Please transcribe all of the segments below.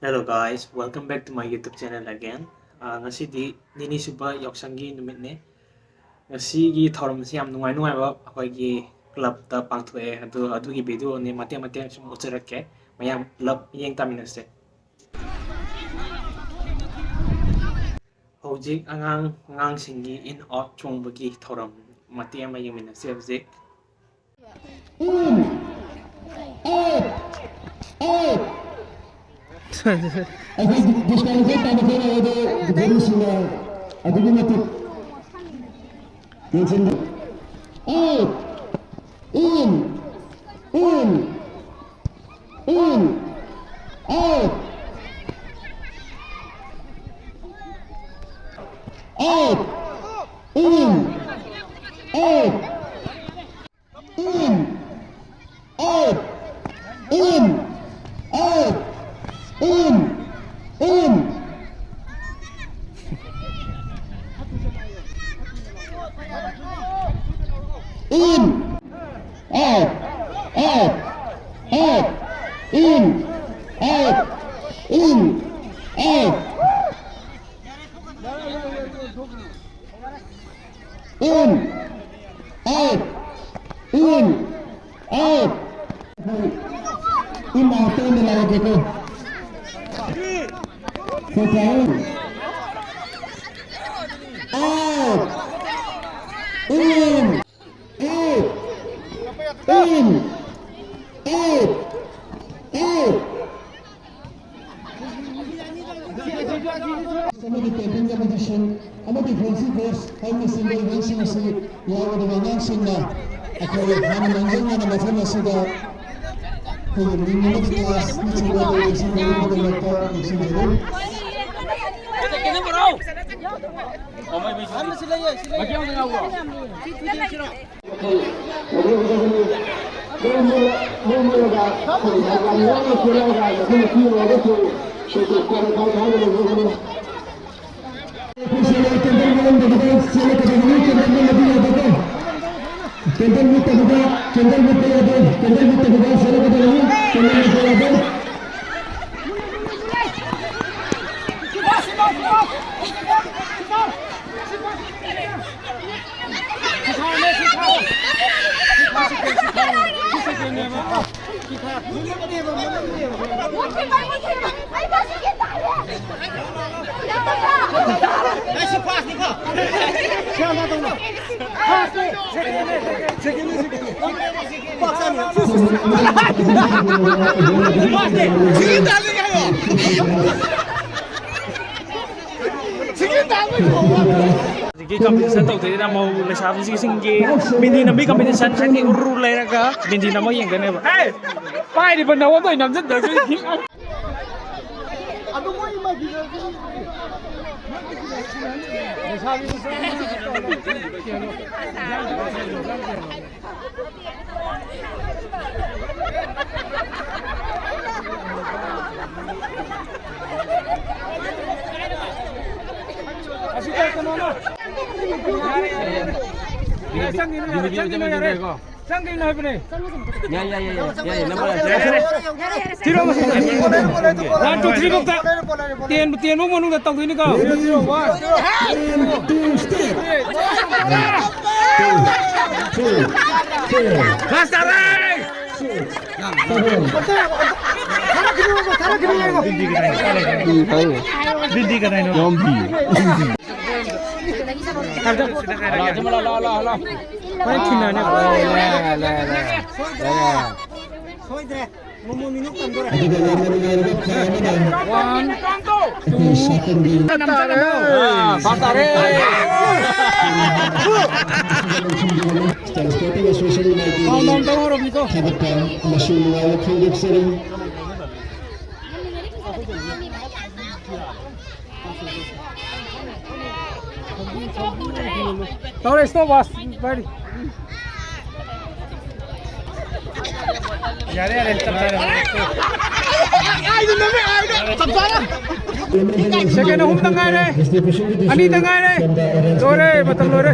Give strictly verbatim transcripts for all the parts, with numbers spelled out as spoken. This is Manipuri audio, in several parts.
Hello guys, welcome back to my YouTube channel again. ꯑꯥ, ꯉꯁꯤꯗꯤ ꯅꯤꯅꯤ ꯁꯨꯕ ꯌꯥꯎꯁꯪꯒꯤ ꯅꯨꯃꯤꯠꯅꯦ꯫ ꯉꯁꯤꯒꯤ ꯊꯧꯔꯝꯁꯤ ꯌꯥꯝ ꯅꯨꯡꯉꯥꯏ ꯅꯨꯡꯉꯥꯏꯕ ꯑꯩꯈꯣꯏꯒꯤ ꯀ꯭ꯂꯕꯇ ꯄꯥꯡꯊꯣꯛꯑꯦ꯫ ꯑꯗꯨ, ꯑꯗꯨꯒꯤ ꯚꯤꯗꯤꯑꯣꯅꯤ ꯃꯇꯦꯛ ꯃꯇꯦꯛ ꯁꯨꯝ ꯎꯠꯆꯔꯛꯀꯦ꯫ ꯃꯌꯥꯝ ꯄꯨꯂꯞ ꯃꯤꯠꯌꯦꯡ ꯇꯥꯃꯤꯟꯅꯁꯦ꯫ ꯍꯧꯖꯤꯛ ꯑꯉꯥꯡ, ꯑꯉꯥꯡꯁꯤꯡꯒꯤ in out ꯆꯣꯡꯕꯒꯤ ꯊꯧꯔꯝ ꯃꯇꯦꯛ ꯑꯃ ꯌꯦꯡꯃꯤꯟꯅꯁꯦ ꯍꯧꯖꯤꯛ꯫ In, out, out. ꯑꯩꯈꯣꯏ ꯗꯤꯁꯀ꯭ꯋꯥꯂꯤꯐꯥꯏ ꯇꯥꯕ ꯈꯔ ꯌꯥꯎꯔꯦ, ꯖꯨꯔꯤꯁꯤꯡꯅ ꯑꯗꯨꯛꯀꯤ ꯃꯇꯤꯛ ꯌꯦꯡꯁꯤꯟꯕ꯫ Out, in, in, in, out, out, in, out. In, out, in, out, in, in. In, out, out, out, in, out, in, out. In, out, in, out. In, out, in, out, go. Sit down. Out. In. Out. In. Out. Out. ꯑꯃꯗꯤ camping competition ꯑꯃꯗꯤ fancy dress ꯍꯥꯏꯕꯅꯆꯤꯡꯕ eventꯁꯤꯡ ꯑꯁꯤ ꯌꯥꯎꯒꯗꯕ ꯑꯉꯥꯡꯁꯤꯡꯅ ꯑꯩꯈꯣꯏ ꯍꯥꯟꯅ ꯃꯥꯡꯖꯧꯅꯅ ꯃꯐꯝ ꯑꯁꯤꯗ ꯑꯩꯈꯣꯏꯒꯤ ꯃꯤꯡ ꯑꯃꯗꯤ class ꯅꯆꯤꯡꯕ ꯂꯩꯔꯤꯕꯁꯤꯡ ꯈꯨꯗꯤꯡꯃꯛꯇ ꯅꯤꯡꯁꯤꯡꯖꯔꯤ꯫ Candle ꯃꯨꯠꯇꯕꯤꯗ, candle ꯃꯨꯠꯄ ꯌꯥꯗꯦ, candle ꯃꯨꯠꯇꯕꯤꯗ ꯆꯦꯜꯂꯛꯀꯗꯕꯅꯤ, candle ꯃꯨꯠꯄ ꯌꯥꯗꯦ꯫ ꯍꯧꯖꯤꯛꯀꯤ ꯀꯝꯄꯤꯇꯤꯁꯟ ꯇꯧꯗꯣꯏꯁꯤꯅ ꯃꯧ ꯂꯩꯁꯥꯕꯤꯁꯤꯡꯒꯤ ꯃꯤꯡꯗꯤ ꯅꯝꯕꯤ ꯀꯝꯄꯤꯇꯤꯁꯟ꯫ ꯍꯥꯏꯗꯤ ꯎꯔꯨ ꯂꯩꯔꯒ ꯃꯤꯡꯗꯤ ꯅꯝꯃ ꯌꯦꯡꯗꯣꯏꯅꯦꯕ꯫ ꯍꯦ! ꯄꯥꯏꯔꯤꯕ ꯅꯉꯣꯟꯗ ꯑꯣꯏꯅ ꯅꯝꯁꯤꯟꯗꯣꯏꯁꯤ꯫ ꯆꯪꯒꯤꯅꯣ ꯍꯥꯏꯕꯅꯦ꯫ ꯌꯥꯏ, ꯌꯥꯏ, ꯌꯥꯏ, ꯌꯥꯏ, ꯌꯥꯏ, ꯅꯝꯕꯔ ꯌꯥꯏ꯫ ꯊꯤꯔꯣ ꯃꯁꯤꯗ꯫ One, two, three ꯐꯧꯇ꯫ Ten, ten ꯐꯧ ꯃꯅꯨꯡꯗ ꯇꯧꯗꯣꯏꯅꯤꯀꯣ꯫ Last ꯇꯥꯔꯦ! ꯎꯝ, ꯐꯩꯅꯦ꯫ ꯕꯤꯟꯗꯤ ꯀꯗꯥꯏꯅꯣ? ꯌꯥꯝ ꯐꯩꯌꯦ꯫ ꯍꯣꯔꯦꯟ ꯊꯤꯟꯅꯅꯦꯕ꯫ ꯂꯩꯔꯦ, ꯂꯩꯔꯦ, ꯂꯩꯔꯦ꯫ ꯁꯣꯏꯗ꯭ꯔꯦ꯫ ꯃꯣꯃꯣ ꯃꯤꯅꯨ ꯀꯝꯗꯣꯔꯦ꯫ ꯑꯗꯨꯒ ꯌꯥꯝꯅ ꯅꯨꯡꯉꯥꯏꯔꯕ ꯈꯥ ꯑꯃꯅ One, ꯑꯩꯈꯣꯏ two꯫ ꯁꯥꯀꯨꯝꯒꯤ ꯑꯥ, ꯐꯥ ꯇꯥꯔꯦ꯫ Sporting Association ꯃꯥꯏꯀꯩꯗꯒꯤ ꯀꯥꯎꯟ ꯗꯥꯎꯟ ꯇꯧꯍꯧꯔꯕꯅꯤꯀꯣ꯫ ꯊꯥꯒꯠꯄ ꯑꯃꯁꯨꯡ ꯅꯨꯡꯉꯥꯏꯕ ꯐꯣꯡꯗꯣꯛꯆꯔꯤ꯫ ꯇꯧꯔꯦ, stop watch, ꯄꯥꯏꯔꯤ꯫ ꯌꯥꯔꯦ, ꯌꯥꯔꯦ, ꯆꯞ ꯆꯥꯔꯦ꯫ ꯆꯞ ꯆꯥꯔꯦ꯫ Second ꯑꯍꯨꯝꯗ ꯉꯥꯏꯔꯦ꯫ ꯑꯅꯤꯗ ꯉꯥꯏꯔꯦ꯫ ꯂꯣꯏꯔꯦ, ꯃꯇꯝ ꯂꯣꯏꯔꯦ꯫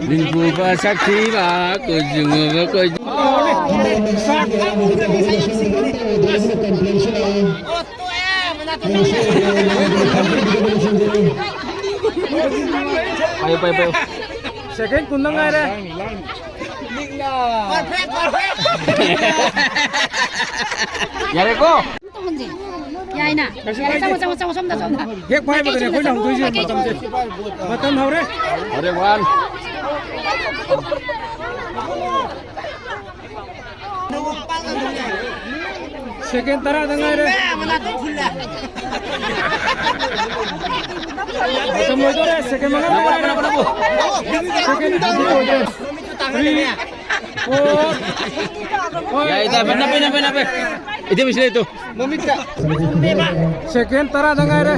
ꯂꯤꯟꯕꯨꯕ ꯁꯛꯊꯤꯕ, ꯀꯨꯖꯨꯡꯉꯕ ꯀꯣꯏ- ꯑꯣ, ꯇꯣꯛꯑꯦ, ꯃꯅꯥꯇꯣꯟ ꯅꯥꯏꯌꯦ꯫ ꯄꯥꯏꯌꯨ, ꯄꯥꯏꯌꯨ, ꯄꯥꯏꯌꯨ꯫ ꯁꯦꯀꯦꯟ ꯀꯨꯟꯗ ꯉꯥꯏꯔꯦ꯫ ꯌꯥꯔꯦꯀꯣ? ꯇꯧꯍꯟꯁꯦ꯫ ꯌꯥꯏꯅ? ꯀꯩꯁꯨ ꯌꯥꯔꯦ, ꯀꯥꯏꯗꯦ꯫ ꯆꯪꯉꯣ, ꯆꯪꯉꯣ, ꯆꯪꯉꯣ, ꯁꯣꯝꯗ, ꯁꯣꯝꯗ꯫ ꯍꯦꯛ ꯄꯥꯏꯕꯒꯅꯦ ꯑꯩꯈꯣꯏꯅ ꯍꯧꯗꯣꯏꯁꯦ ꯃꯇꯝꯁꯦ꯫ ꯃꯇꯝ ꯍꯧꯔꯦ꯫ ꯍꯧꯔꯦ, ꯋꯥꯟ꯫ ꯁꯦꯀꯦꯟ ꯇꯔꯥꯗ ꯉꯥꯏꯔꯦ꯫ ꯃꯇꯝ ꯂꯣꯏꯗꯣꯔꯦ, ꯁꯦꯀꯦꯟ ꯃꯉꯥ ꯉꯥꯏꯔꯦ꯫ ꯁꯦꯀꯦꯟ ꯑꯍꯨꯝ ꯂꯣꯏꯗꯣꯔꯦ꯫ Three, four, five. ꯌꯥꯏ, ꯏꯇꯥꯎ, ꯅꯞꯄꯦ, ꯅꯞꯄꯦ, ꯅꯞꯄꯦ꯫ ꯏꯇꯩꯃ, ꯁꯤꯗ ꯏꯇꯨ꯫ ꯃꯃꯤꯠꯇ꯫ ꯁꯦꯀꯦꯟ ꯇꯔꯥꯗ ꯉꯥꯏꯔꯦ꯫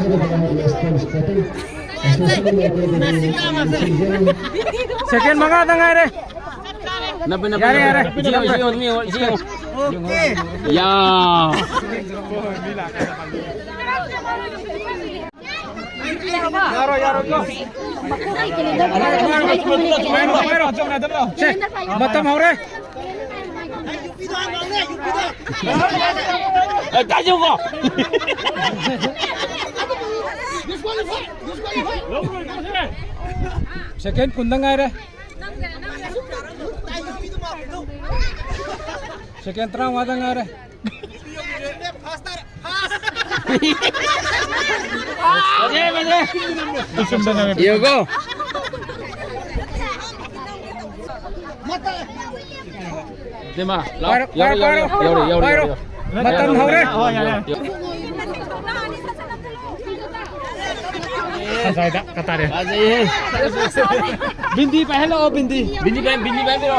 ꯁꯦꯀꯦꯟ ꯃꯉꯥꯗ ꯉꯥꯏꯔꯦ꯫ ꯅꯞꯄꯦ, ꯅꯞꯄꯦ, ꯌꯥꯔꯦ, ꯅꯞꯄꯦ꯫ ꯌꯥꯔꯦ꯫ ꯏꯆꯦ ꯌꯦꯡꯉꯣ, ꯏꯆꯦ ꯌꯦꯡꯉꯣ, ꯏꯆꯦ ꯌꯦꯡꯉꯣ꯫ ꯑꯣꯀꯦ꯫ ꯌꯥ꯫ ꯌꯥꯔꯣꯏ, ꯌꯥꯔꯣꯏ, ꯀꯣ꯫ ꯄꯥꯏꯔꯣ, ꯄꯥꯏꯔꯣ, ꯄꯥꯏꯔꯣ, ꯄꯥꯏꯔꯣ꯫ ꯁꯦ, ꯃꯇꯝ ꯍꯧꯔꯦ꯫ ꯑꯦ, ꯀꯥꯏ ꯆꯠꯂꯨꯀꯣ? ꯁꯦꯀꯦꯟ ꯀꯨꯟꯗ ꯉꯥꯏꯔꯦ꯫ ꯁꯦꯀꯦꯟ ꯇꯔꯥꯃꯉꯥꯗ ꯉꯥꯏꯔꯦ꯫ ꯐꯖꯩ, ꯐꯖꯩ꯫ ꯌꯦꯡꯉꯨꯀꯣ꯫ ꯏꯇꯩꯃ, ꯂꯥꯎ꯫ ꯄꯥꯏꯔꯣ, ꯌꯥꯎꯔꯦ, ꯄꯥꯏꯔꯣ, ꯌꯥꯎꯔꯦ, ꯄꯥꯏꯔꯣ, ꯌꯥꯎꯔꯦ, ꯌꯥꯎꯔꯦ, ꯄꯥꯏꯔꯣ꯫ ꯌꯥꯎꯔꯦ, ꯌꯥꯎꯔꯦ꯫ ꯃꯇꯝ ꯍꯧꯔꯦ꯫ ꯌꯥꯎꯔꯦ, ꯌꯥꯎꯔꯦ꯫ ꯉꯁꯥꯏꯗ ꯀꯇꯥꯔꯦ꯫ ꯐꯖꯩꯍꯦ꯫ ꯕꯤꯟꯗꯤ ꯄꯥꯏꯍꯜꯂꯛꯑꯣ, ꯕꯤꯟꯗꯤ꯫ ꯕꯤꯟꯗꯤ ꯄꯥꯏ-, ꯕꯤꯟꯗꯤ ꯄꯥꯏꯕꯤꯔꯣ꯫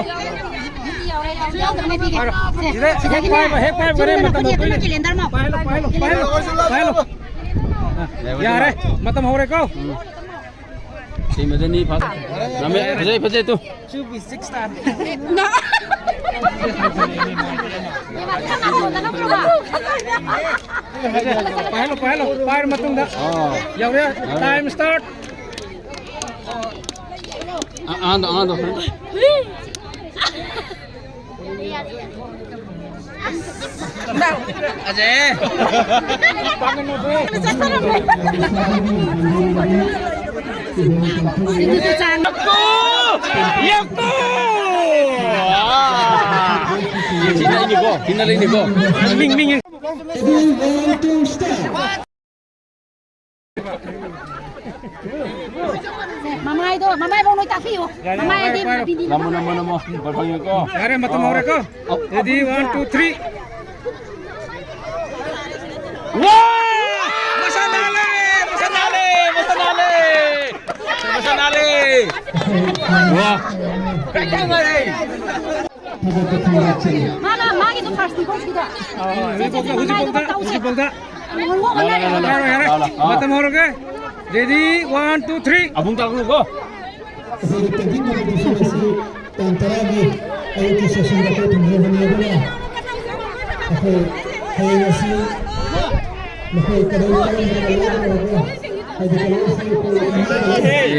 ꯄꯥꯏꯔꯣ꯫ ꯁꯤꯗ ꯍꯦꯛ ꯄꯥꯏꯕ, ꯍꯦꯛ ꯄꯥꯏꯕꯒꯅꯦ ꯃꯇꯝ ꯍꯧꯗꯣꯏꯅꯦ꯫ ꯄꯥꯏꯍꯜꯂꯣ, ꯄꯥꯏꯍꯜꯂꯣ, ꯄꯥꯏꯍꯜꯂꯣ, ꯄꯥꯏꯍꯜꯂꯣ꯫ ꯌꯥꯔꯦ, ꯃꯇꯝ ꯍꯧꯔꯦꯀꯣ꯫ ꯁꯤ ꯃꯗꯅꯤ ꯐꯖ-, ꯐꯖꯩ, ꯐꯖꯩ ꯇꯨ꯫ ꯄꯥꯏꯍꯜꯂꯣ, ꯄꯥꯏꯍꯜꯂꯣ, ꯄꯥꯏꯔ ꯃꯇꯨꯡꯗ꯫ ꯑꯥ꯫ ꯌꯧꯔꯦ꯫ ꯌꯧꯔꯦ꯫ Time start꯫ ꯑ-, ꯑꯍꯥꯟꯕ, ꯑꯍꯥꯟꯕ꯫ ꯑꯖꯦ꯫ ꯌꯦꯛꯇꯣ! ꯌꯦꯛꯇꯣ! ꯑꯥ! ꯁꯤꯅ ꯑꯩꯅꯤꯀꯣ, ꯁꯤꯅ ꯑꯩꯅꯤꯀꯣ꯫ ꯃꯤꯡ, ꯃꯤꯡ, ꯃꯤꯡ꯫ ꯃꯃꯥꯏꯗꯣ, ꯃꯃꯥꯏꯐꯥꯎ ꯂꯣꯏ ꯇꯥꯛꯄꯤꯌꯨ꯫ ꯃꯃꯥꯏ ꯑꯗꯤ ꯕꯤꯟꯗꯤ ꯅꯝꯃꯣ, ꯅꯝꯃꯣ, ꯅꯝꯃꯣ꯫ ꯍꯣꯏ, ꯐꯪꯉꯦꯀꯣ꯫ ꯌꯥꯔꯦ, ꯃꯇꯝ ꯍꯧꯔꯦꯀꯣ꯫ ꯑꯣ꯫ Ready, one, two, three꯫ ꯋꯥ! ꯃꯁꯥ ꯅꯥꯜꯂꯦ! ꯃꯁꯥ ꯅꯥꯜꯂꯦ! ꯃꯁꯥ ꯅꯥꯜꯂꯦ! ꯃꯁꯥ ꯅꯥꯜꯂꯦ! ꯋꯥ! ꯀꯩꯗꯧꯉꯩ? ꯃꯥꯅ, ꯃꯥꯒꯤꯗꯣ first ꯅꯤꯀꯣ ꯁꯤꯗ꯫ ꯁꯦ, ꯁꯦ, ꯁꯦ, ꯍꯧꯖꯤꯛꯐꯥꯎꯗ, ꯃꯃꯥꯏꯗꯣ ꯍꯧꯖꯤꯛꯐꯥꯎꯗ, ꯇꯧꯁꯦ꯫ ꯍꯧꯖꯤꯛꯐꯥꯎꯗ꯫ ꯌꯥꯔꯦ, ꯌꯥꯔꯦ꯫ ꯃꯇꯝ ꯍꯧꯔꯒꯦ꯫ Ready, one, two, three꯫ ꯑꯕꯨꯡ ꯇꯥꯛꯂꯨꯀꯣ꯫ ꯑꯩꯈꯣꯏꯒꯤ painting competition ꯑꯁꯤ ꯇꯥꯡ ꯇꯔꯥꯒꯤ ꯑꯌꯨꯛꯀꯤ sessionꯗ ꯑꯩꯈꯣꯏ ꯊꯝꯖꯕꯅꯤ꯫ ꯑꯗꯨꯅ ꯑꯩꯈꯣꯏ ꯍꯌꯦꯡ ꯑꯁꯤ ꯃꯈꯣꯏ ꯀꯗꯥꯏ ꯀꯔꯝꯕ colourꯗ ꯇꯧꯔꯒ, ꯍꯥꯏꯗꯤ colour ꯑꯁꯤ ꯑꯩꯈꯣꯏ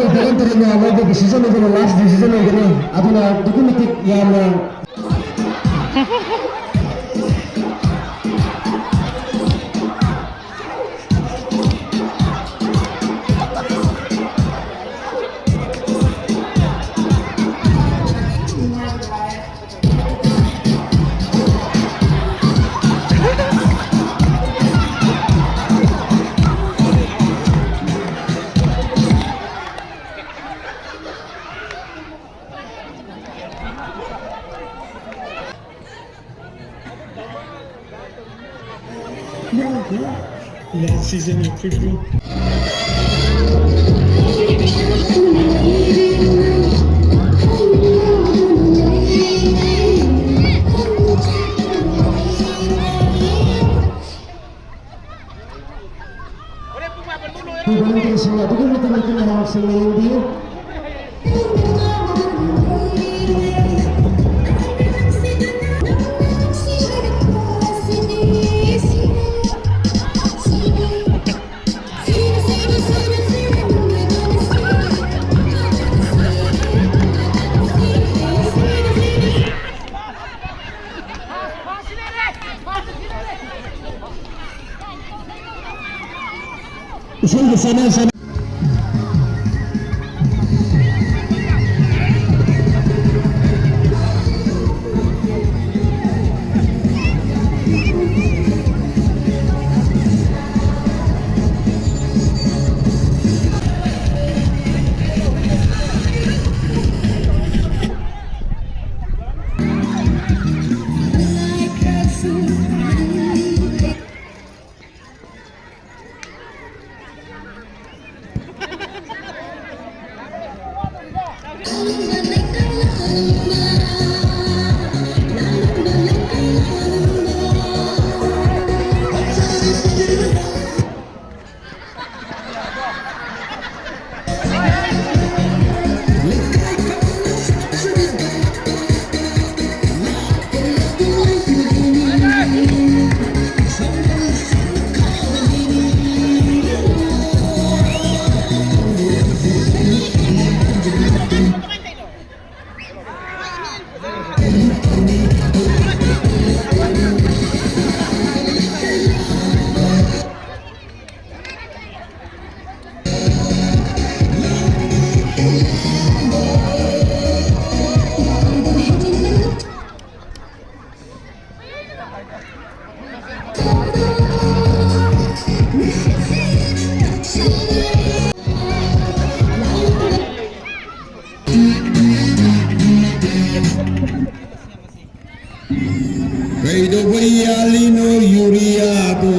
ꯇꯔꯦꯠ ꯇꯔꯦꯠꯅ ꯂꯧꯕ decision ꯑꯗꯨꯅ last decision ꯑꯣꯏꯒꯅꯤ꯫ ꯑꯗꯨꯅ ꯑꯗꯨꯛꯀꯤ ꯃꯇꯤꯛ ꯌꯥꯝꯅ Last season, you could be. Volunteersꯤꯡ ꯑꯗꯨꯛꯀꯤ ꯃꯇꯤꯛ ꯃꯇꯤꯛ ꯍꯔꯥꯎꯁꯤꯡꯅ ꯌꯦꯡꯕꯤꯌꯨ꯫ ꯏꯁꯩꯒ ꯆꯥꯟꯅ ꯆꯥꯟꯅ Voy a lino yuriado.